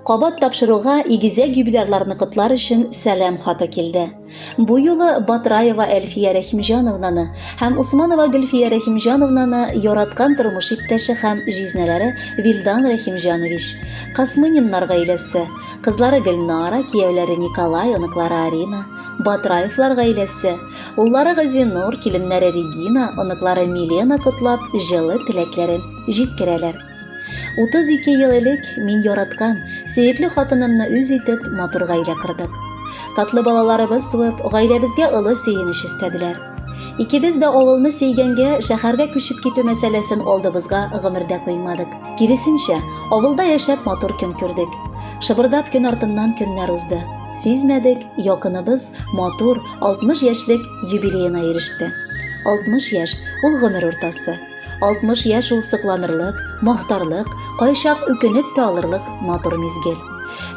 Кабат тапшыруга игезәк юбилярларны котлар өчен сәлам хаты килде. Бу юлы Батраева Әлфия Рәхимҗановнаны һәм Усманова Гөлфия Рәхимҗановнаны яраткан тормыш иптәше һәм җизнәләре Вилдан Рәхимҗанович, Касмыниннар гаиләсе, кызлары Гөлнара, кияүләре Николай, оныклары Арина, Батраевлар гаиләсе, уллары Газинур, киленнәре Регина, оныклары Милена котлап, җылы теләкләрен җиткерәләр. 32 ел элек мин яраткан, сөекле хатынымны үз итеп, матур гаилә кордык. Татлы балаларыбыз туып, гаиләбезгә олы сөенеч өстәделәр. Икебез дә авылны сөйгәнгә, шәһәргә күчеп китү мәсьәләсен алдыбызга гомердә куймадык. Киресенчә, авылда яшәп матур көн күрдек. Шыбырдап көн артыннан көннәр узды. Сизмәдек, якыныбыз матур 60 яшьлек юбилеена иреште. 60 яшь, ул гомер уртасы. 60 яшь ул сокланырлык, мактарлык, кайчак үкенеп тә алырлык матур мизгел.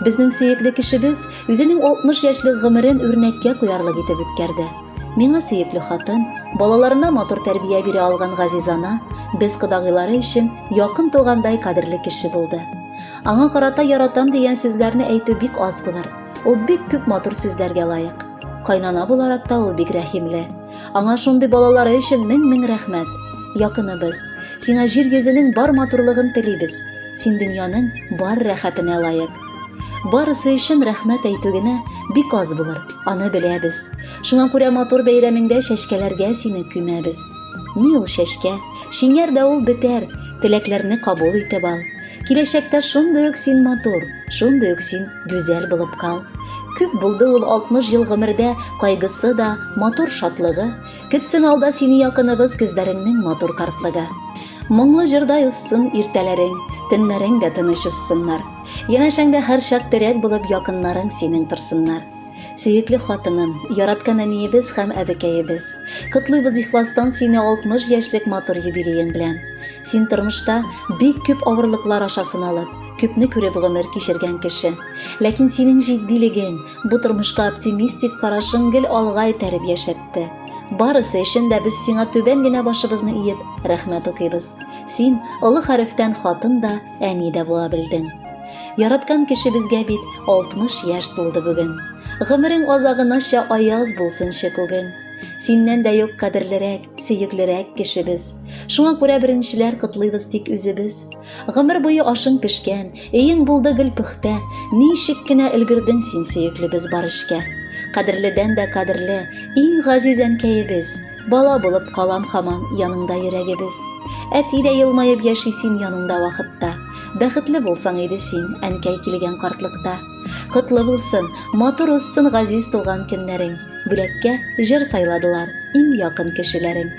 Безнең сөекле кешебез үзенең 60 яшьлек гомерен үрнәккә куярлык итеп үткәрде. Миңа сөекле хатын, балаларына матур тәрбия бирә алган газиз ана, без кодагыйлары өчен якын тугандай кадерле кеше булды. Аңа карата яратам дигән сүзләрне әйтү бик аз булыр. Ул бик күп матур сүзләргә лаек. Кайнана буларак та ул бик рәхимле. Аңа шундый балалары өчен мең-мең рәхмәт. Якыныбыз, сиңа җир йөзенең бар матурлыгын телибез. Син дөньяның бар рәхәтенә лаек. Барысы өчен рәхмәт әйтү генә бик аз булыр, аны беләбез. Шуңа күрә матур бәйрәмеңдә чәчкәләргә сине күмәбез. Ни ул чәчкә? Шиңәр дә ул бетәр. Теләкләрне кабул итеп ал. Киләчәктә шундый ук син матур, шундый ук син гүзәл булып кал. Күп булды ул 60 ел гомердә кайгысы да, матур шатлыгы. Көтсен алда сине якыныбыз көзләреңнең матур картлыгы. Моңлы җырдай узсын иртәләрең, төннәрең дә тыныч узсыннар. Янәшәңдә һәрчак терәк булып якыннарың синең торсыннар. Сөекле хатыным, яраткан әниебез һәм әбекәебез. Котлыйбыз ихластан сине 60 яшьлек матур юбилеең белән. Син тормышта бик күп авырлыклар аша сыналып, күпне күреп гомер кичергән кеше. Ләкин синең җитдилегең, бу тормышка оптимистик карашың гел алга этәреп яшәтте. Барысы өчен дә без сиңа түбән генә башыбызны иеп, рәхмәт укыйбыз. Син олы хәрефтән хатын да, әни дә була белдең. Яраткан кешебезгә бит 60 яшь тулды бүген. Гомерең азагынача аяз булсынчы күгең. Синнән дә юк кадерлерәк, сөеклерәк кешебез. Шуңа күрә беренчеләр котлыйбыз тик үзебез. Гомер буе ашың пешкән, өең булды гел пөхтә. Ничек кенә өлгердең син, сөеклебез, бар эшкә. Кадерледән дә кадерле, иң газиз әнкәебез. Бала булып калам һаман яныңда йөрәгебез. Әти дә елмаеп яши син яныңда вакытта. Бәхетле булсаң иде син, әнкәй килгән картлыкта. Котлы булсын, матур узсын газиз туган көннәрең. Бүләккә җыр сайладылар иң якын кешеләрең.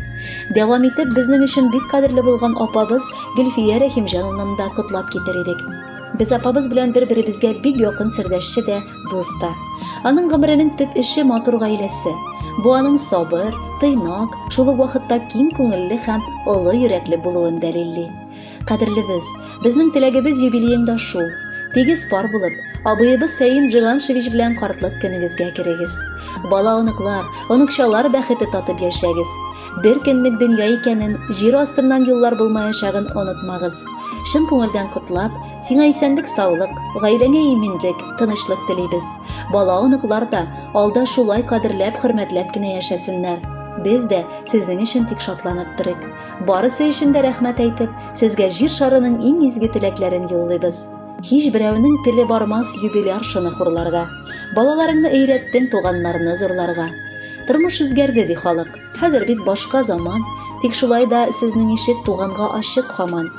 Дәвам итеп, безнең өчен бик кадерле булган апабыз Гөлфия Рәхимҗановнаны да котлап китер идек. Без апабыз белән бер-беребезгә бик якын сердәшче дә, дус та. Аның гомеренең төп эше матур гаиләсе. Бу аның сабыр, тыйнак, шул ук вакытта киң күңелле һәм олы йөрәкле булуын дәлилли. Кадерлебез, безнең теләгебез юбилееңда шул. Тигез пар булып, абыебыз Фәим Джиганшевич белән картлык көнегезгә керегез. Бала-оныклар, оныкчалар бәхете татып яшәгез. Бер көнлек дөнья икәнен, җир астыннан юллар булмаячагын онытмагыз. Чын күңелдән котлап, сиңа исәнлек-саулык, гаиләңә иминлек, тынычлык телибез. Бала-оныклар да алда шулай кадерләп, хөрмәтләп кенә яшәсеннәр. Без дә сезнең өчен тик шатланып торыйк. Барысы өчен дә рәхмәт әйтеп, сезгә җир шарының иң изге теләкләрен юллыйбыз. Һич берәүнең теле бармас юбиляр шуны хурларга. Балаларыңны өйрәттең туганнарны зурларга. Тормыш үзгәрде, ди халык. Хәзер бит башка заман. Тик шулай да сезнең ишек туганга ачык һаман.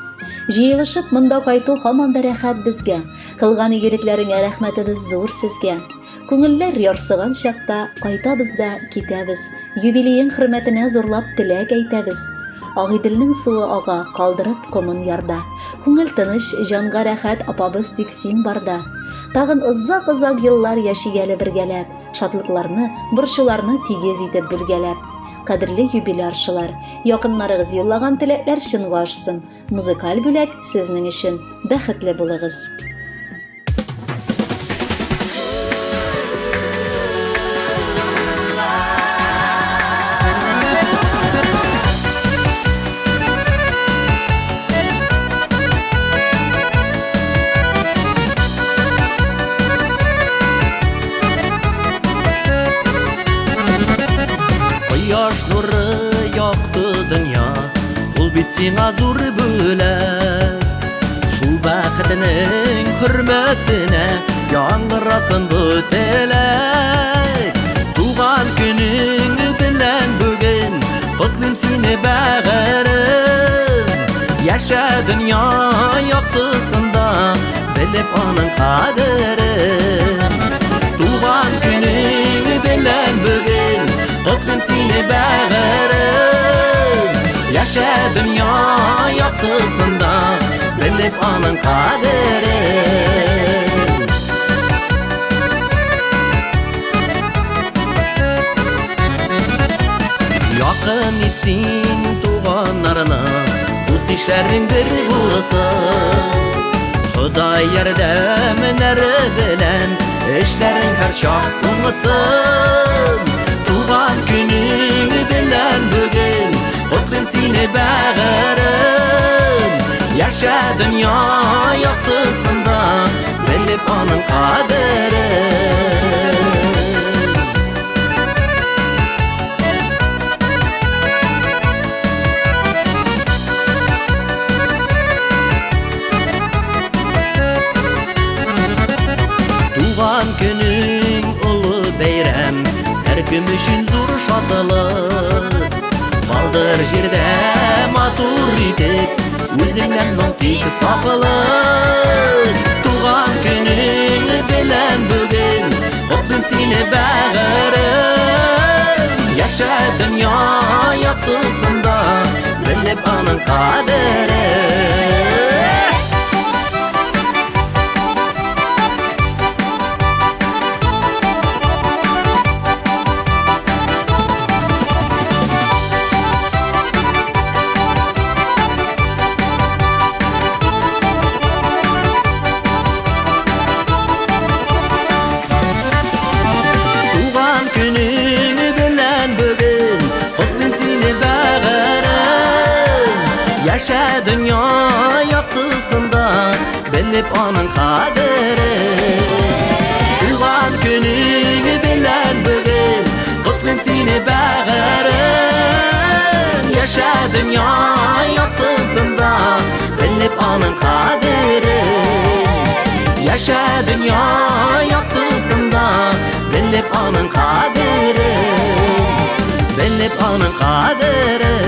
Җыелышып монда кайту һаман да рәхәт безгә. Кылган игелекләреңә рәхмәтебез зур сезгә. Күңелләр ярсыган чакта кайтабыз да китәбез, юбилеең хөрмәтенә зурлап теләк әйтәбез. Агыйделнең суы ага, калдырып комын ярда. Күңел тыныч, җанга рәхәт, апабыз тик син барда. Тагын озак-озак еллар яшик әле бергәләп, шатлыкларны, борчуларны тигез итеп бүлгәләп. Кадерле юбиляршылар, якыннарыгыз юллаган теләкләр чынга ашсын. Музыкаль бүләк сезнең өчен. Бәхетле булыгыз! Кояш нуры, якты дөнья, ул бит сиңа зур бүләк. Шул бәхетнең хөрмәтенә яңгырасын бу теләк. Туган көнең белән бүген котлыйм сине, бәгырем. Яшә дөнья яктысында, белеп аның кадерен. Туган көнең белән бүген котлыйм сине, бәгырем. Яшә дөнья яктысында, белеп аның кадерен. Якын ит син туганнарны, дус-ишләрең бер булсын. Ходай ярдәмнәре белән эшләрең һәрчак уңсын. Туган көнең белән бүген котлыйм сине, бәгырем. Яшә дөнья яктысында, белеп аның кадерен. Туган көнең олы бәйрәм, һәркем өчен зур шатлык. Калдыр җирдә матур итеп үзеңнән моң тик сафлык. Туган көнең белән бүген котлыйм сине, бәгырем. Яшә дөнья яктысында, белеп аның кадерен. Туган көнең белән бүген котлыйм сине, бәгырем. Яшә дөнья яктысында, белеп аның кадерен. Туган көнең белән бүген котлыйм сине, бәгырем. Яшә дөнья яктысында, белеп аның кадерен. Яшә дөнья яктысында, белеп аның кадерен. Белеп аның кадерен.